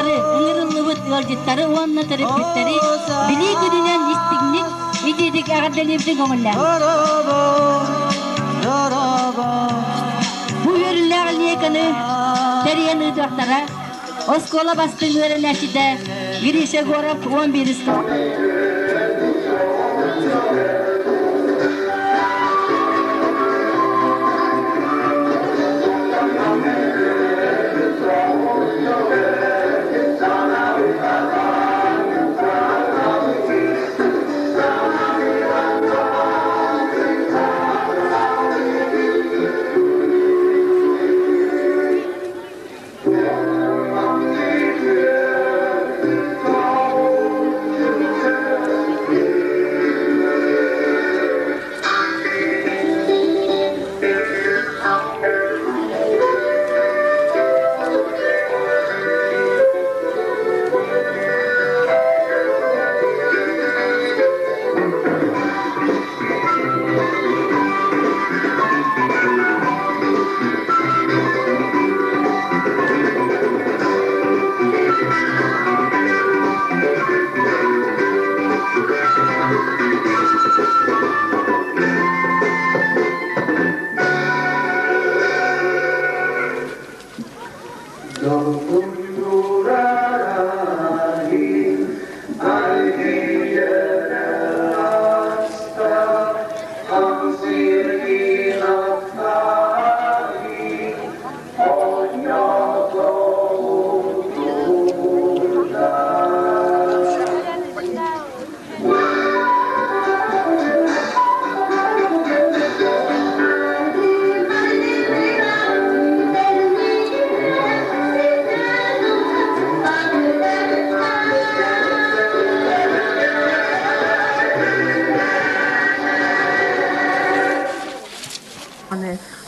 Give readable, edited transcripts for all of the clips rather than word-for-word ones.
Ыҥырыллыбыт ыалдьыттары уонна төрөппүттэри билии күнүнэн истиҥник, итиитик эҕэрдэлиирбитин көҥүллээҥ. Бу үөрүүлээх линейканы тэрийэн ыытыахтара оскуола бастыҥ үөрэнээччитэ Гриша Егоров 11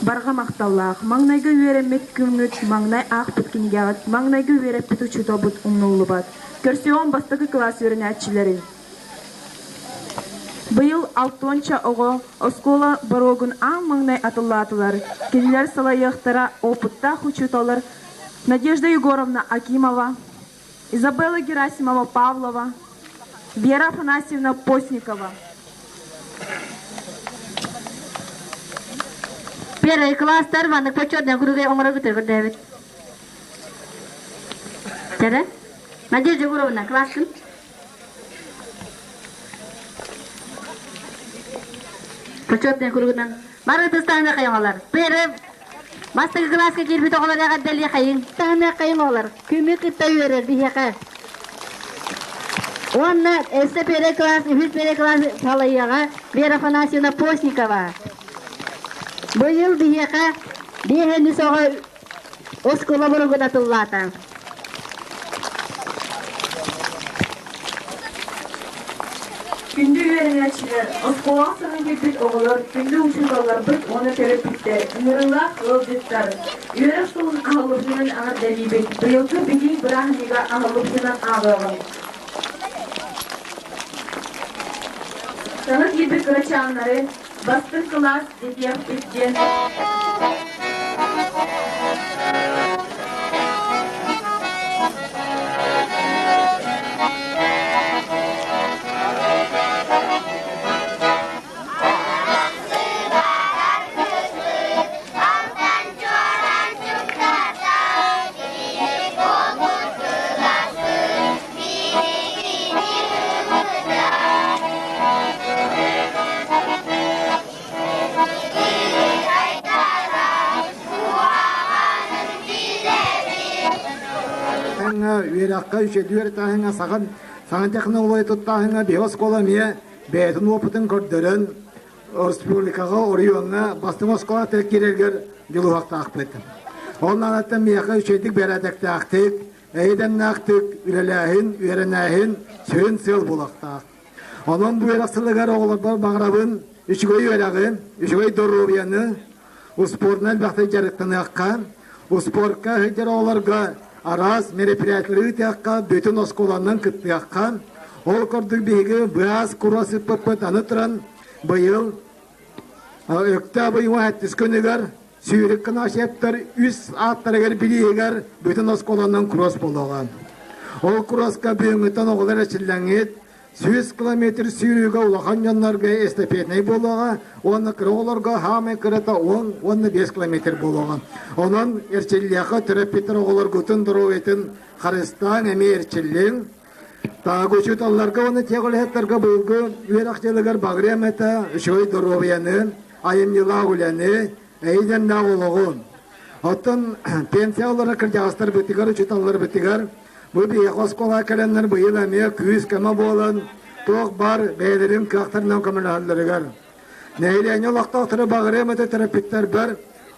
Барҕа махталлаах, маҥнайгы үөрэммит күҥҥүт, маҥнай аахпыт кинигэҕит, маҥнайгы үөрэппит учууталбыт умнуллубат. Көрсүөҕүҥ бастакы кылаас үөрэнээччилэрин. Быйыл алтуонча оҕо оскуола боруогун аан маҥнай атыллаатылар. Кинилэр салайыахтара опыттаах учууталлар Надежда Егоровна Акимова, Изабелла Герасимова Павлова, Вера Афанасьевна Постникова. Первый класстар маннык почетный кругай оҥороргутугар көрдөһөбүт. Чэрэ? Надежда Егоровна, класскын? Почетный кругунан бары ытыстаһына хайоҥолор. Первый бастакы класска киирбит оҕолор эҕэрдэлии хайыҥ. Таһына хайыҥ оҕолор. Күмү кытта үөрэр биһиэхэ. Уонна өссө первый класс, үһүс первый класс салайыаҕа Вера Афанасьевна Постникова. Быйыл биһиэхэ биэһэн үс оҕо оскуола боругун атыллаата. Күндү үөрэнээччилэр, оскуолаҕа саҥа киирбит оҕолор, күндү учууталларбыт уонна төрөппүттэр, ыҥырыылаах ыалдьыттар, үөрэх сылын аһыллыбытынан эҕэрдэлиибит, быйылгы Билии бырааһынньыга аһыллыбытынан ааҕыаҕыҥ. Саҥа киирбит кырачааннары бастыҥ кылаас дэтиэхпит диэн Үөрэххэ үчүгэй үөрэхтээһиҥҥэ саҥа саҥа технология туттааһыҥҥа биһиги оскуола эмиэ бэйэтин опытын көрдөрөн республикаҕа, оройуоҥҥа бастыҥ оскуола киирэргэр дьулуһуохтаахпыт. Ол наадаттан миэхэ үчүгэйдик бэрээдэктээхтик, эйэ-дэмнээхтик үлэлээһин, үөрэнээһин сүрүн сыал буолуохтаах. Онон бу үөрэх сылыгар оҕолорбор баҕарабын үчүгэй үөрэҕи, үчүгэй доруобуйаны, успуордунан элбэхтик дьарыктаныахха, успуорка сылдьар оҕолорго араас мероприятиелары ыытыахха, бүтүн оскуоланан кыттыахха. Ол курдук биһиги быраас кура сыппыппыт аны туран быйыл Өктөөп ыйын 17 күнүгэр Сүүрүк Кынашевтар үс ааттарыгар билиһигэр бүтүн оскуоланан кросс буолуоҕа. Ол кросска бүгүҥҥүттэн оҕолор эрчиллэҥҥит 100 километр сүүрүүгэ улахан дьоннорго эстафетнай буолуоҕа уонна кыра оҕолорго хаамай кырата 10 уонна 5 километр буолуоҕа. Онон эрчиллиэххэ төрөппүттэр оҕолоргутун доруобуйатын харыстаан эмиэ эрчиллиҥ. Тааҕы учууталларга уонна техүлэһиттэргэ быйылгы үөрэх дьылыгар баҕарыам этэ үчүгэй доруобуйаны, айымньылаах үлэни, эйдэннээх олоҕу. Оттон пенсия олорор кырдьаҕастарбытыгар, учууталларбытыгар бу биһиэхэ оскуолаҕа кэлэннэр быйыл эмиэ күүс-көмө буолан, туох баар бэйэлэрин кыахтарынан көмөлөһөллөрүгэр. Нэһилиэнньэ олохтоохторо баҕарыам этэ төрөппүттэрбэр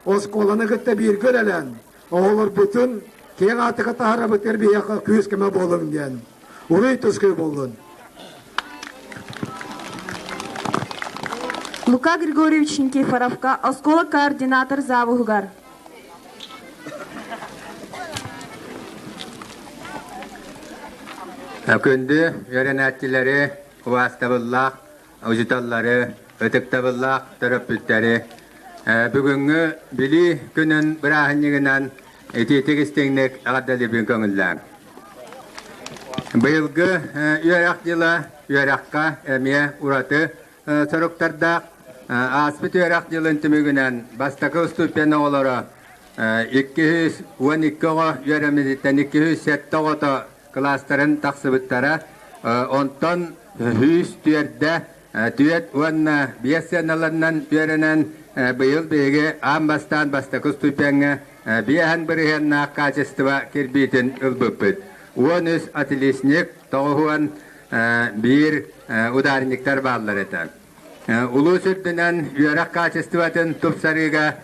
оскуоланы кытта бииргэ үлэлээн, оҕолорбутун киэҥ аатыка таһаарабытыгар биһиэхэ күүс-көмө буолуҥ диэн. Уруй-тускуй буоллун! Лука Григорьевич Никифоровка оскуола координатор завуһугар. Күндү үөрэнээччилэри, убаастабыллаах учууталлары, ытыктабыллаах төрөппүттэри бүгүҥҥү Билии күнүн бырааһынньыгынан итиитик истиҥник эҕэрдэлиибин көҥүллээҥ. Быйылгы үөрэх дьыла үөрэххэ эмиэ ураты соруктардаах. Ааспыт үөрэх дьылын түмүгүнэн бастакы уступпен оҕолоро 212 оҕо үөрэммититтэн 207 оҕото кылаастарын тахсыбыттара. Онтон 104 түөрт уонна биэс сыаналарынан үөрэнэн быйыл биһиги аан бастаан бастакы ступеҥҥа биэһэн бырыһыаннаах качество кирбиитин ылбыппыт. 13 отличник, 91 ударниктар бааллар этэ. Улуус үрдүнэн үөрэх качествотын тупсарыыга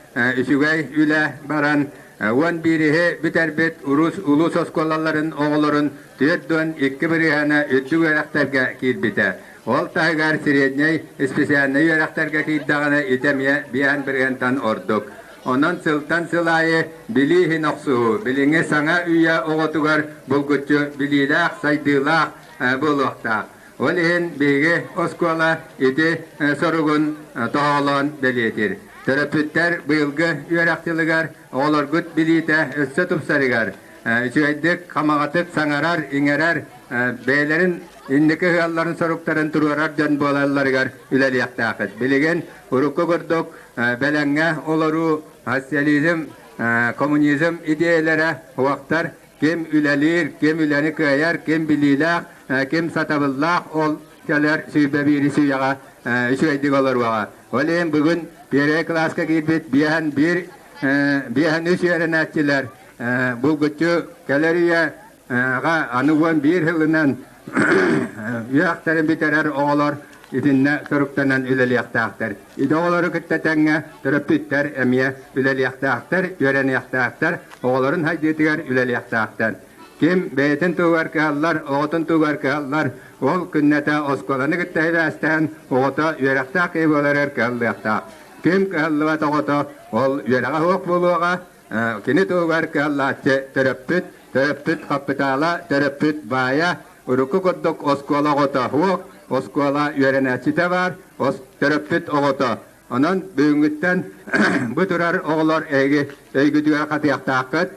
үчүгэй үлэ баран, 11-иһи бүтэрбит улуус оскуолаларын оҕолорун 42 бырыһыана үрдүк үөрэхтэргэ киирбитэ. Ол таһыгар среднэй специальнай үөрэхтэргэ киирдэҕинэ ити эмиэ биэһэн бырыһыантан ордук. Онон сылтан сыл аайы билии иһин охсуһуу, билиҥҥи саҥа үйэ оҕотугар булгуччу билиилээх, сайдыылаах буолуохтаах. Ол иһин биһиги оскуола ити соругун тоһоҕолоон бэлиэтиир. Төрөппүттэр быйылгы үөрэх дьылыгар оҕолоргут билиитэ өссө тупсарыгар, үчүгэйдик хамаҕатык саҥарар, иҥэрэр, бэйэлэрин инники ыалларын соруктарын туруорар дьон буолалларыгар үлэлиэхтээххит. Билигин урукку курдук бэлэҥҥэ олоруу социализм, коммунизм идиэйэлэрэ уохтар Ким үлэлиир, ким үлэни кыайар, ким билиилээх, ким сатабыллаах, ол кэлэр 21 сүйэҕэ үчүгэйдик олоруоҕа. Ол иһин бүгүн первый кылааска киирбит биэһэн биир, биэһэн үс үөрэнээччилэр булгуччу кэлэр үйэҕэ аны 11 сылынан үөрэхтэрин бүтэрэр оҕолор итиннэ соруктанан үлэлиэхтээхтэр. Ити оҕолору кытта тэҥҥэ төрөппүттэр эмиэ үлэлиэхтээхтэр, үөрэниэхтээхтэр, оҕолорун хайдыытыгар үлэлиэхтээхтэр. Ким бэйэтин туһугар кыһаллар, оҕотун туһугар кыһаллар, ол күннэтэ оскуоланы кытта сибээстээн оҕото үөрэхтээх киһи буоларыгар кыһаллыахтаах. Ким кыһаллыбат оҕото ол үөрэҕэ суох буолуоҕа, кини туһугар кыһаллааччы төрөппүт, төрөппүт хаппытаала, төрөппүт баайа, урукку курдук оскуола оҕото суох, оскуола үөрэнээччитэ баар, төрөппүт оҕото. Онон бүгүҥҥүттэн бу турар оҕолор эһиги өйгүтүгэр хатыахтааххыт.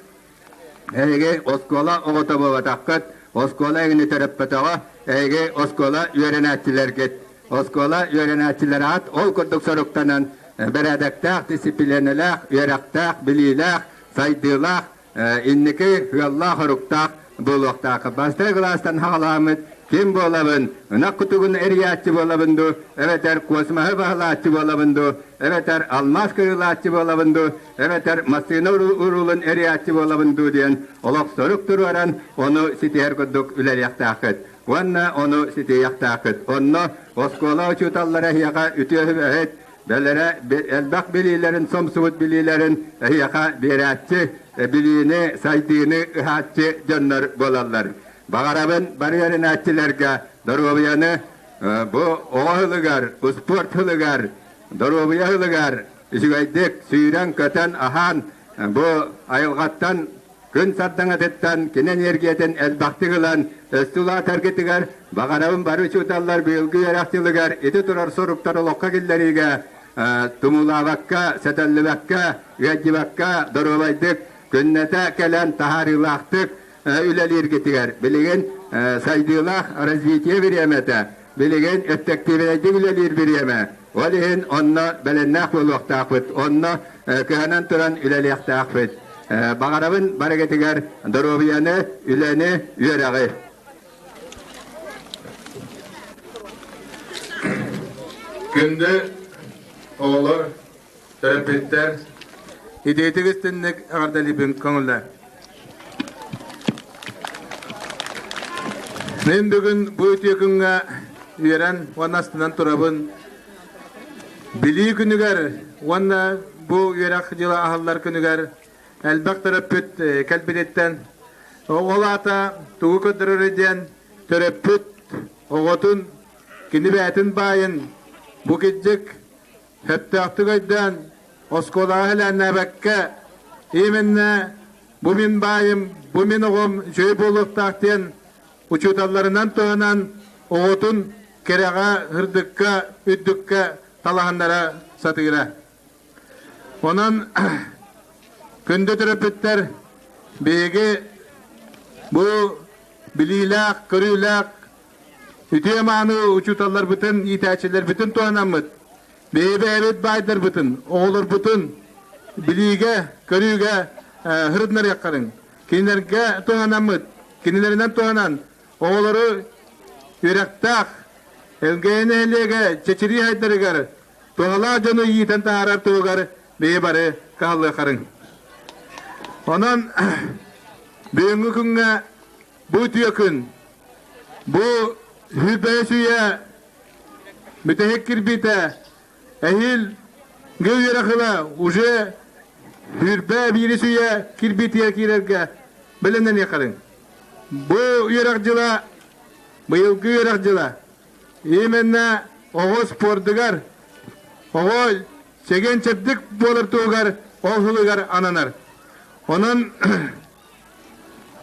Эһиги оскуола оҕото буолбатаххыт, оскуола эһигини төрөппөтөҕө, эһиги оскуола үөрэнээччилэргит. Оскуола үөрэнээччилэрэ аат ол курдук соруктанан бэрээдэктээх, дисциплинэлээх, үөрэхтээх, билиилээх, сайдыылаах, инники ыаллаах-оруктаах буолуохтаах. Бастакы кылаастан хаҕалааммыт ким буолабын, ынах кутугун эрийээччи буолабын дуу, эбэтэр космоһы баһылааччы буолабын дуу, эбэтэр алмаас кырыылааччы буолабын дуу, эбэтэр массыына уруулун эрийээччи буолабын дуу диэн олох сорук туруоран ону ситиһэр курдук үлэлиэхтээххит. Уонна ону ситиһиэхтээххит. Онно оскуола учууталлара эһиэхэ үтүө сүбэһит, бэлэрэ элбэх билиилэрин, сомсубут билиилэрин эһиэхэ биэрээччи, билиини, сайдыыны ыһааччы дьоннор буолаллар. Баҕарабын бары үөрэнээччилэргэ доруобуйаны бу оҕо сылыгар, успуорт сылыгар, доруобуйа сылыгар үчүгэйдик сүүрэн-көтөн, аһаан бу айылҕаттан Күн сардаҥатыттан кини эниэргийэтин элбэхтик ылан, өссө улаатаргытыгар баҕарабын бары учууталлар быйылгы үөрэх дьылыгар ити турар соруктар олоххо киллэриигэ. тумуулаабакка, сэтэллибэккэ, ыалдьыбакка, доруобайдык күннэтэ кэлэн таһаарыылаахтык үлэлииргитигэр билигин сайдыылаах развитие бириэмэтэ, билигин эффективнэйдик үлэлиир бириэмэ. Ол иһин онно бэлэмнээх буолуохтаахпыт, онно кыһанан туран үлэлиэхтээхпит. Баҕарабын барыгытыгар доруобуйаны, үлэни, үөрэҕи. Күндү оҕолор, төрөппүттэр, итиитик истинник эҕэрдэлиибин көҥүллээ. Мин бүгүн бу үтүө күҥҥэ үөрэн уонна астынан турабын. Билии күнүгэр уонна бу үөрэх дьыла аһыллар күнүгэр элбэх төрөппүт кэлбититтэн ол аата тугу көрдөрөрүй диэн төрөппүт оҕотун кини бэйэтин баайын бу кырдьык сөптөөхтүк өйдөөн оскуолаҕа хэлээннээбэккэ именно бу мин баайым бу мин оҕом үчүгэй буолуохтаах диэн учууталларынан туһанан оҕотун кэрэҕэ ырдыкка үрдүккэ талаһыннара сатыыра. Онон күндү төрөппүттэр биһиги бу билиилээх, көрүүлээх, үтүө-мааны учууталларбытын, иитээччилэрбитин туһанаммыт, биһиги бэйэбит баайдарбытын, оҕолорбутун билиигэ, көрүүгэ һырытынарыаххарыҥ. Кинилэргэ туһанаммыт, кинилэринэн туһанан оҕолору үөрэхтээх Элгээйи нэһилиэгэ чэчирии хайдарыгар туһалаах дьону иитэн таһаарар туһугар бэйэ бары кыһаллыаххарыҥ. Онон бүгүҥҥү күҥҥэ бу үтүө күн, бу сүүрбэһис үйэ бүтэһик кирбиитэ эһиил үөрэх ыла уже сүүрбэ биирис үйэ кирбиитигэр киирэргэ бэлэмнэниэххэрин. Бу үөрэх дьыла, быйылгы үөрэх дьыла Именно оҕо спордугар, оҕо чэгиэн-чэбдик буолар туһугар ол сылыгар ананар. Онон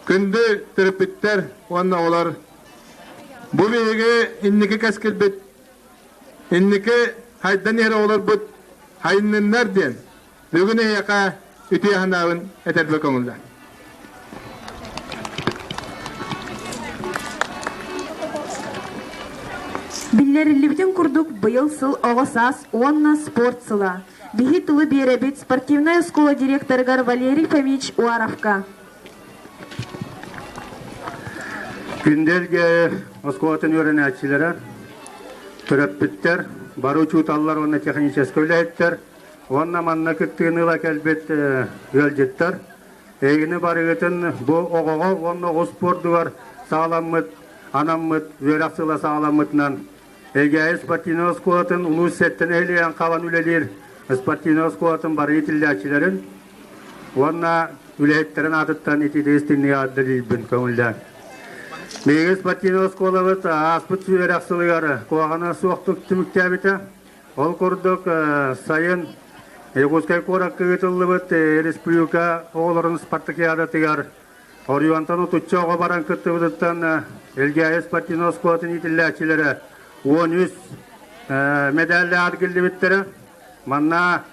күндү төрөппүттэр уонна оҕолор бу биһиги инники кэскилбит, инники хайдан иһэр оҕолорбут хайынныннар диэн бүгүн эһиэхэ үтүө санаабын этэрбэ көҥүллэр. Биллэриллибитин курдук, быйыл сыл оҕо саас уонна спорт сыла. Биһи тылы биэрэбит спортивнай оскуола директорыгар Валерий Фомич Уаровка. Күндэлгэ оскуолатын үөрэнээччилэрэ, төрөппүттэр, бары учууталлар уонна техническэй үлэһиттэр Уонна манна кыттыыны ыла кэлбит ыалдьыттар эйигини барыгытын бу оҕоҕо уонна оҕус спордугар саҕаламмыт, анаммыт үөрэх сыла саҕаламмытынан Эгээйи спортивнай оскуолатын улуус сэттэ нэһилиэгин хабан үлэлиир спортивнай оскуолатын бары иитиллээччилэрин уонна үлэһиттэрин аатыттан итиитэ истиҥник эҕэрдэлиирбин көҥүллээн. Биһиги спортивнай оскуолабыт ааспыт үөрэх сылыгар куһаҕана суохтук түмүктээбитэ. Ол курдук, сайын Якутскай куоракка ыытыллыбыт республика оҕолорун спартакиадатыгар Орионтан отучча оҕо баран кыттыбытыттан Элгээйи спортивнай оскуолатын иитиллээччилэрэ 13 медаллаах киллибиттэрэ. Манна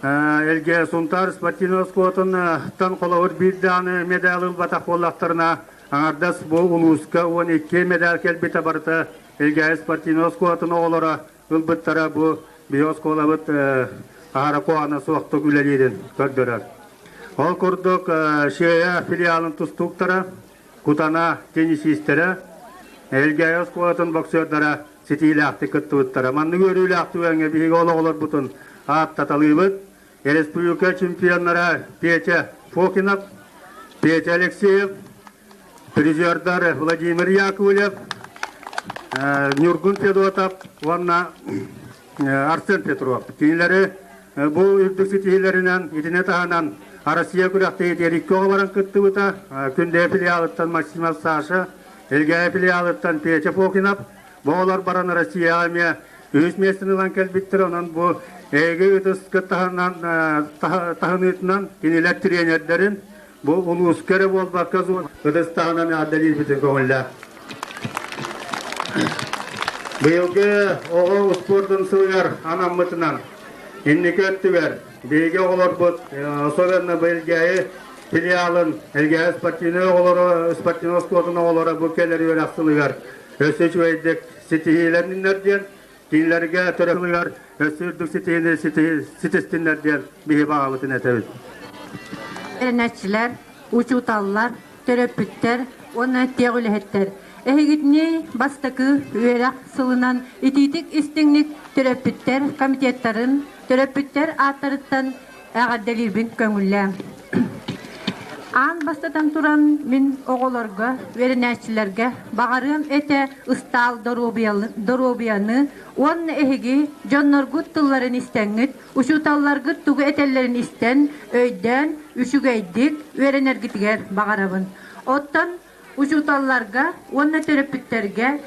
Элгэ Сунтаар спортивнай оскуолатын холобур биир даҕаны медаль ылбатах буоллахтарына, аҥардас бу улууска 12 медаль кэлбитэ барыта Элгээйи спортивнай оскуолатын оҕолоро ылбыттара бу биһи оскуолабыт аһара куһаҕана суохтук үлэлиирин көрдөрөр. Ол курдук ШЭА филиалын тустууктара, Кутана теннисистэрэ, Элгээйи оскуолатын боксердара ситиилээхтик кыттыбыттара. Маннык үөрүүлээх түгэҥҥэ биһиги ол оҕолорбутун ааттаталыыбыт. Республика чемпионнара Петя Фокинов, Петя Алексеев, призердар Владимир Яковлев, Ньургун Федотов уонна Арсен Петров. Кинилэри бу үрдүк ситиһиилэринэн итини таһынан Россия күрэхтэһиитигэр икки оҕо баран кыттыбыта. Күндэйэ филиалыттан Максимов Саша, Элгээйи филиалыттан Петя Фокинов. Бу оҕолор баран Россияҕа эмиэ үһүс миэстэни ылан кэлбиттэр. Онон бу эһиги ытыскыт таһыныытынан кинилэр тренердэрин Бу улууска эрэ буолбакка, ытыс таһынан эҕэрдэлиирбитин көҥүллээх. Быйылгы оҕо успуордун сылыгар анаммытынан. Инники өттүгэр биһиги оҕолорбут, особенно Элгээйи филиалын, Элгээйи спортивнай оҕолоро, спортивнай оскуолатын оҕолоро бу кэлэр үөрэх сылыгар өссө үчүгэйдик ситиһиилэнниннэр диэн, кинилэргэ төрөппүттэр өссө үрдүк ситиһиини ситистиннэр диэн биһи баҕабытын этэбит. Эрэнээччилэр, учууталлар, төрөппүттэр уонна тиэх үлэһиттэр эһигитини бастакы үөрэх сылынан итиитик истиҥник төрөппүттэр комитеттарын, төрөппүттэр ааттарыттан эҕэрдэлиирбин көҥүллээҥ. Аан бастатан туран мин оҕолорго, үөрэнээччилэргэ баҕарыам этэ ыстаал доруобуйаны уонна эһиги дьонноргут тылларын истэҥҥит, учууталларгыт тугу этэллэрин истэн, өйдөөн, үчүгэйдик үөрэнэргитигэр баҕарабын. Оттон учууталларга уонна төрөппүттэргэ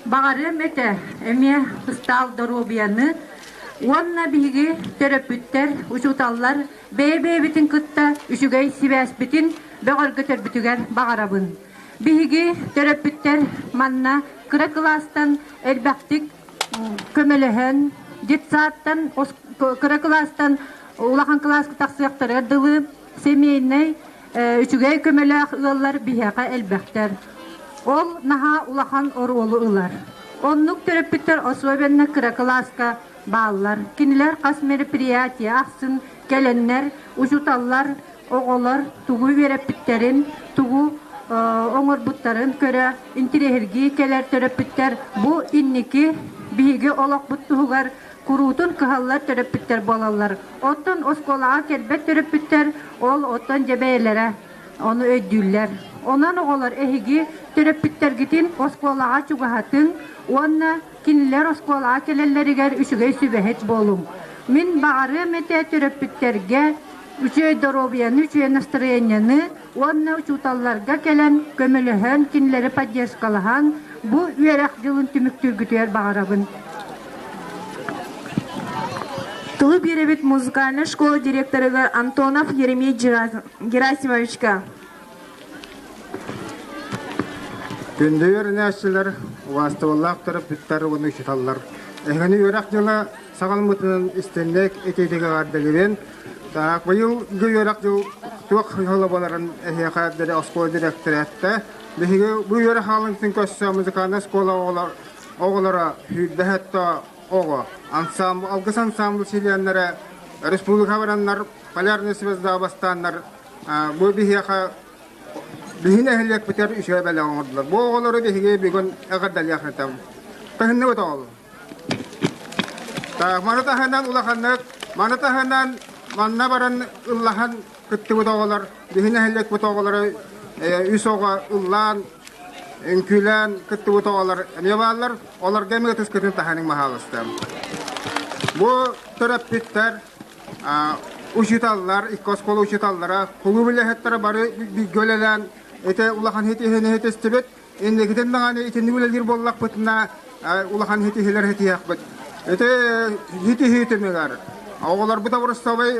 баҕарыам этэ эмиэ ыстаал доруобуйаны уонна биһиги төрөппүттэр, учууталлар бэйэ-бэйэбитин кытта үчүгэй сибээспитин бөҕөргөтөрбүтүгэр баҕарабын. Биһиги төрөппүттэр манна кыра кылаастан элбэхтик көмөлөһөн, детсадтан кыра кылаастан улахан кылааска тахсыахтарыгар дылы семейнэй үчүгэй көмөлөөх ыаллар биһиэхэ элбэхтэр. Ол наһаа улахан оруолу ылар. Оннук төрөппүттэр особенно кыра кылааска бааллар. Кинилэр хас мероприятие ахсын кэлэннэр, учууталлар, оҕолор тугу үөрэппиттэрин, тугу оҥорбуттарын көрө, интириэһиргии кэлэр төрөппүттэр бу инники биһиги олохпут туһугар куруутун кыһаллар төрөппүттэр буолаллар. Оттон оскуолаҕа кэлбэт төрөппүттэр ол оттон дьэ бэйэлэрэ ону өйдүүллэр. Онон оҕолор эһиги төрөппүттэргитин оскуолаҕа чугаһатыҥ уонна кинилэр оскуолаҕа кэлэллэригэр үчүгэй сүбэһит буолуҥ. Мин баҕарыам этэ төрөппүттэргэ үчүгэй доруобуйаны, үчүгэй настроениены уонна учууталларга кэлэн көмөлөһөн, кинилэри поддержкалаһан бу үөрэх дьылын түмүктүүргүтүгэр баҕарабын. Тылы биэрэбит музыкальнай школа директорыгар Антонов Еремей Герасимовичка. Күндү үөрэнээччилэр, убаастабыллаах төрөппүттэр уонна учууталлар! Эһигини үөрэх дьыла саҕаламмытынан истинник итиитик эҕэрдэлиибин. Так, быйылгы үөрэх дьыл туох ыала буоларын эһиэхэ диэри оскуола дириэктэрэ эттэ. Биһиги бу үөрэх аалыҥтын көрсө музыкальнай оскуола оҕолоро сүүрбэһэ оҕо ансамбл, Алгыс ансамбл чилиэннэрэ республика бараннар Полярная звезда бастааннар бу биһиэхэ биһи нэһилиэкпитигэр үчүгэй бэлэх оҥордулар. Бу оҕолору биһиги бүгүн эҕэрдэлиэх этим. Таһынныбыт оҕол. Маны таһынан улаханнык, маны таһынан манна баран ыллаһан кыттыбыт оҕолор, биһи нэһилиэкпит оҕолоро үс оҕо ыллаан, үҥкүүлээн кыттыбыт оҕолор эмиэ бааллар. Олорго эмиэ ытыскытын таһаның маһаалыста. Бу төрөппүттэр учууталлар, икки оскуола учууталлара, кулууп үлэһиттэрэ бары бииргэ үлэлээн ити улахан хитиһини хитистибит. Инникитин даҕаны итинник үлэлиир буоллахпытына улахан хитиһилэр хитиһиэхпит. Ити хитиһии түмүгэр оҕолорбут образцовай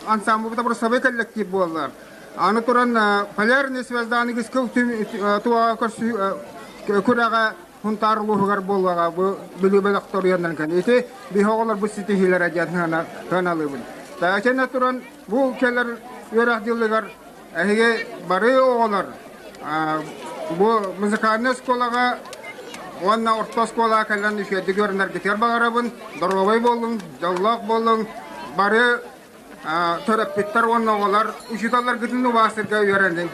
ансамблбыт образцовай коллектив буоллар. Аны туран полярный звезданы кыскыл туоҕа күрэҕэ Сунтаар улууһугар буоллаҕа бу Бүлүү бөлөхтөрүнэн кэн ити биһи оҕолорбут ситиһиилэрэ диэн сыаналыыбын. Итиннэ туран бу кэлэр үөрэх дьылыгар эһиги бары оҕолор бу музыкальнай оскуолаҕа уонна орто оскуолаҕа кэлэн үчүгэйдик үөрэнэргитигэр баҕарабын. Доруобай буолуҥ, дьоллоох буолуҥ, бары төрөппүттэр уонна оҕолор учууталларгытын убаастырга үөрэниҥ.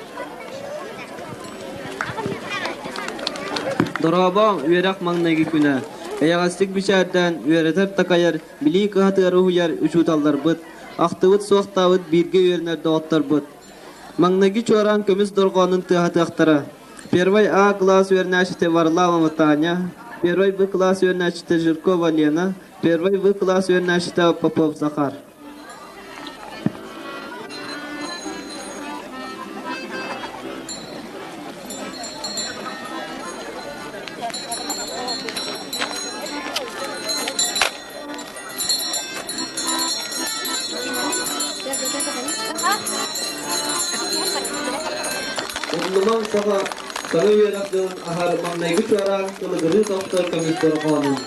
Дорообо, үөрэх маҥнайгы күнэ. Эйэҕэстик бичээрдээн, үөрэтэр-такайар, билии кыһатыгар уһуйар учууталларбыт, ахтыбыт-суохтаабыт бииргэ үөрэнэр доҕотторбут. Маҥнайгы чуораан көмүс дорҕоонун тыаһатыахтара. Первый А класс үөрэнээччитэ Варламова Таня, первый Б класс үөрэнээччитэ Жиркова Лена, первый В класс үөрэнээччитэ Попов Захар. Умнумаҥ саха саҥа үөрэх дьылын аһар маҥнайгы чуораан кылыгырыы тохтор көмүс дорҕоонун.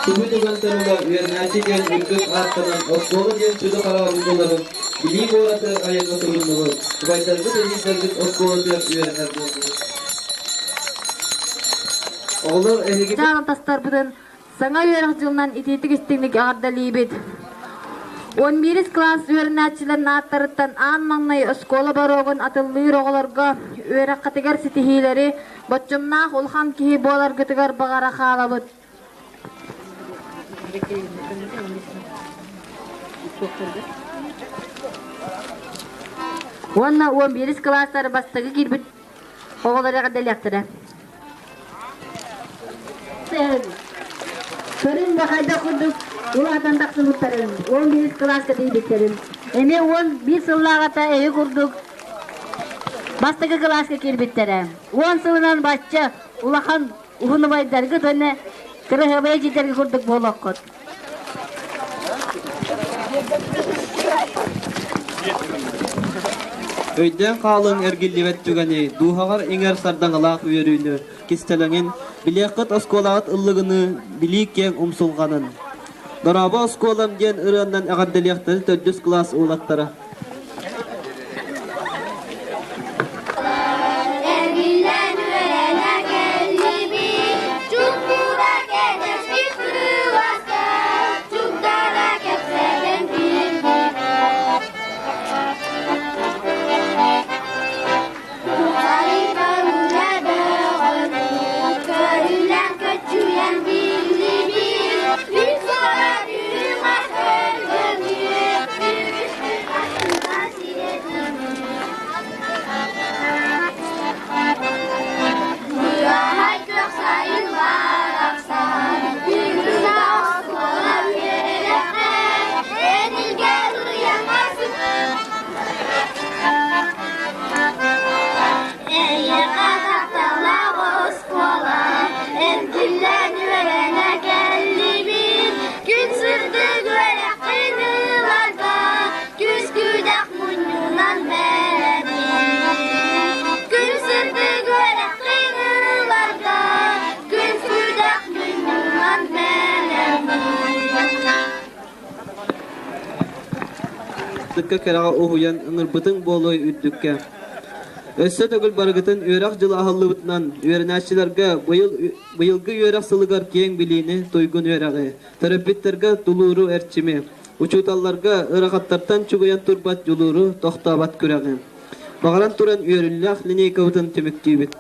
Тугу түгэнтэн ыла үөрэнээччи диэн үрдүк ааттанан оскуола диэн сүдү хараҕын буларын, билии куораты айаҥҥа туруннубут, убайдарбыт эдьиийдэрбит оскуолатыгар үөрэнэр буоллубут. Оҕолор эһиги Тастарбытын Саҥа үөрэх дьылынан итиитик истиҥник эҕэрдэлиибит! 11 кылаас үөрэнээччилэрин ааттарыттан аан маҥнай оскуола боруогун атыллыыр оҕолорго үөрэххитигэр ситиһиилэри, боччумнаах улахан киһи буоларгытыгар баҕара хаалабыт. Уонна 11 кылаастар бастакы киирбит оҕолор эҕэрдэлиэхтэрэ. Көрүн да хайдах курдук улаатан тахсыбыттарын, 11 кылааска тиийбиттэрин. Эмиэ 11 сыллааҕыта эһи курдук бастакы кылааска киирбиттэрэ. 10 сылынан бачча улахан уһун убайдаргыт уонна кыраһыабай эдьиийдэргэ курдук буолуоххут. Өйдөөн хаалыҥ эргиллибэт түгэни, дууһаҕар иҥэр сардаҥалаах үөрүүнү, кистэлэҥин, билиэххит оскуолаҕыт ыллыгыныы, билии киэҥ умсулҕанын. Дорообо оскуолам диэн ырыаннан эҕэрдэлиэхтэрин төрдүс кылаас уолаттара. Эргиллэн үөрэнэ кэллибит, чуҥкура кэтэспит кылааска, чугдара кэпсэтэн киирдибит. Тупсарыйбарыйа бөҕөнү, көрүлэн көччүйэн биллибит, үс сора үрүҥ ас Быраһай күөх сайын барахсан, күндү оскуола үөрэххэ, энилгэ ырыаҥа Эйиэхэ тапталлаах оскуола, эргиллэн үөрэнэ кэллибит, күн сырдык үөрэххин ыларга, күс-күүдэх мунньунан бэлэмин. Күн сырдык үөрэххин ыларга, күс-күүдэх мунньунан бэлэмин. Сырдыкка кэрэҕэ уһуйан ыҥырбытыҥ буолуой үрдүккэ. Өссө төгүл барыгытын үөрэх дьыла аһыллыбытынан үөрэнээччилэргэ быйыл быйылгы үөрэх сылыгар киэҥ билиини, туйгун үөрэҕи, төрөппүттэргэ тулууру эрчими, учууталларга ыарахаттартан чугуйан турбат дьулууру, тохтообот күрэҕи. Баҕаран туран үөрүүлээх линейкабытын түмүктүүбүт.